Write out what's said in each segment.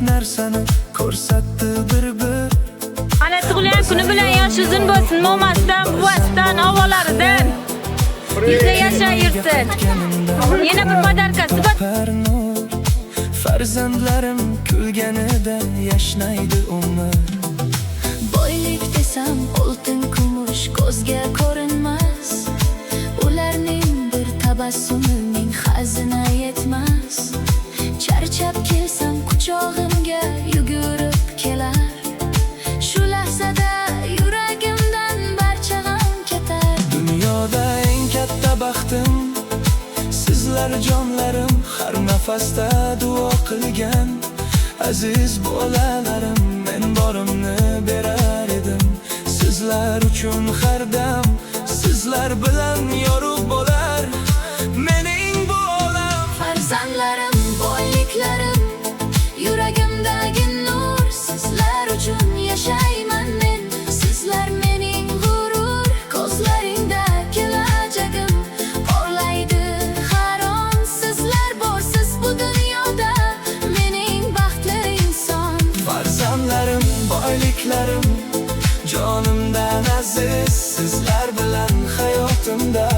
Narsani ko'rsatdi bir-bir. Ana tug'ilgan kuni bilan yosh uzun bo'lsin, momasidan, buvasidan, og'alaridan. Yuzda yashayversin. Yana bir подарка si bor. Par nur. Farzandlarim kulganida yashnaydi umr. Boylik desam, oltin, kumush ko'zga ko'rinmas. Ularning bir tabassumi ming xazina yetmas. Charchab kelsam, quchog'imga yugurib kelar. Shu lahzada yuragimdan barcha g'am ketar. Dunyoda eng katta baxtim sizlar, jonlarim. Har nafasda duo qilgan aziz bolalarim. Men borimni berar edim sizlar uchun har dam. Sizlar bilan yorug' bo'lar mening bu olam. Farzandlarim, boyliklarim, yuragimdagi nur. Sizlar uchun yashayman men. Sizlar mening g'urur. Ko'zlaringda kelajagim porlaydi har on. Sizlar borsiz bu dunyoda, mening baxtli inson. Farzandlarim, boyliklarim, jonimdan aziz. Sizlar bilan hayotimda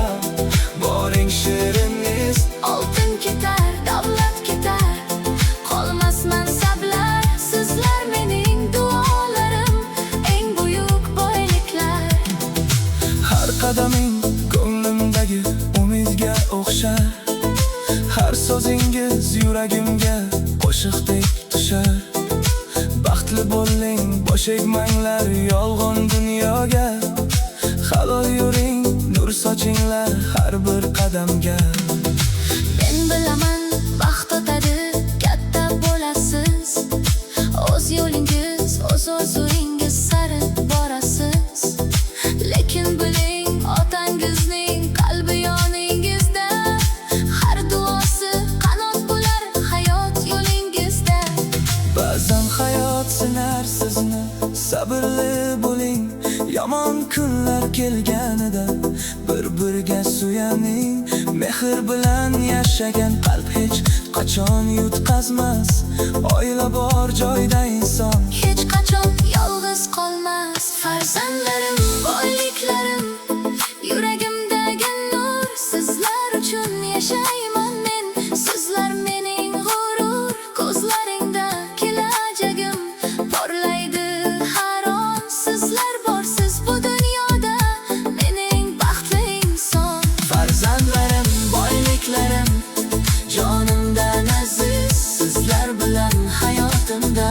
boring shirin iz. Oltin ketar, davlat ketar, qolmas mansablar. Sizlar mening duolarim, eng buyuk boyliklar. Har qadaming ko'nglimdagi umidga o'xshar. Har so'zingiz yuragimga qo'shiqdek tushar. Baxtli bo'ling, bosh egmanglar yolg'on dunyoga. Halol yuring, nur sochinglar har bir qadamga. Men bilaman, vaqt o'tadi, katta bo'lasiz. O'z yo'lingiz, o'z orzungiz sari borasiz. Lekin biling, otangizning qalbi yoningizda. Har duosi qanot bo'lar hayot yo'lingizda. Ba'zan hayot sinar sizni, sabrli bo'ling. Yomon kunlar kelganida bir-biriga suyaning. Mehr bilan yashagan qalb hech qachon yutqazmas. Oila bor joyda inson hech qachon yolg'iz qolmas. Farzandlarim, boyliklarim, yuragimdagi nur. Sizlar uchun yashayman men. Sizlar mening g'urur. Ko'zlaringda kelajagim porlaydi har on. Sizlar borsiz bu dunyoda, mening baxtli inson. Farzandlarim, boyliklarim, jonimdan aziz. Sizlar bilan hayotimda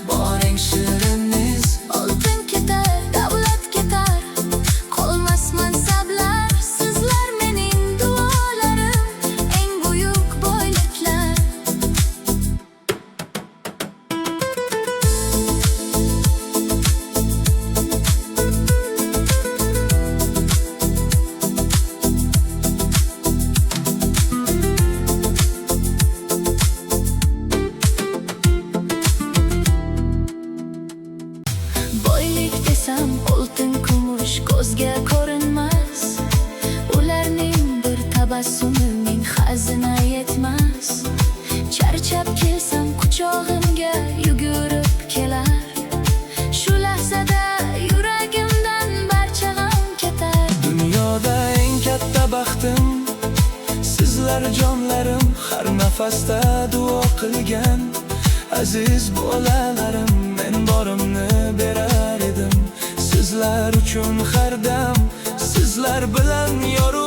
boring shirin iz. Oltin ketar, davlat ketar, qolmas mansablar. Sizlar mening duolarim, eng buyuk boyliklar. Boylik desam, oltin, kumush ko'zga ko'rinmas. Ularning bir tabassumi ming xazina yetmas. Charchab kelsam, quchog'imga yugurib kelar. Shu lahzada yuragimdan barcha g'am ketar. Dunyoda eng katta baxtim sizlar, jonlarim. Har nafasda duo qilgan aziz bolalarim. Men borimni berar edim sizlar uchun har dam. Sizlar bilan yorug'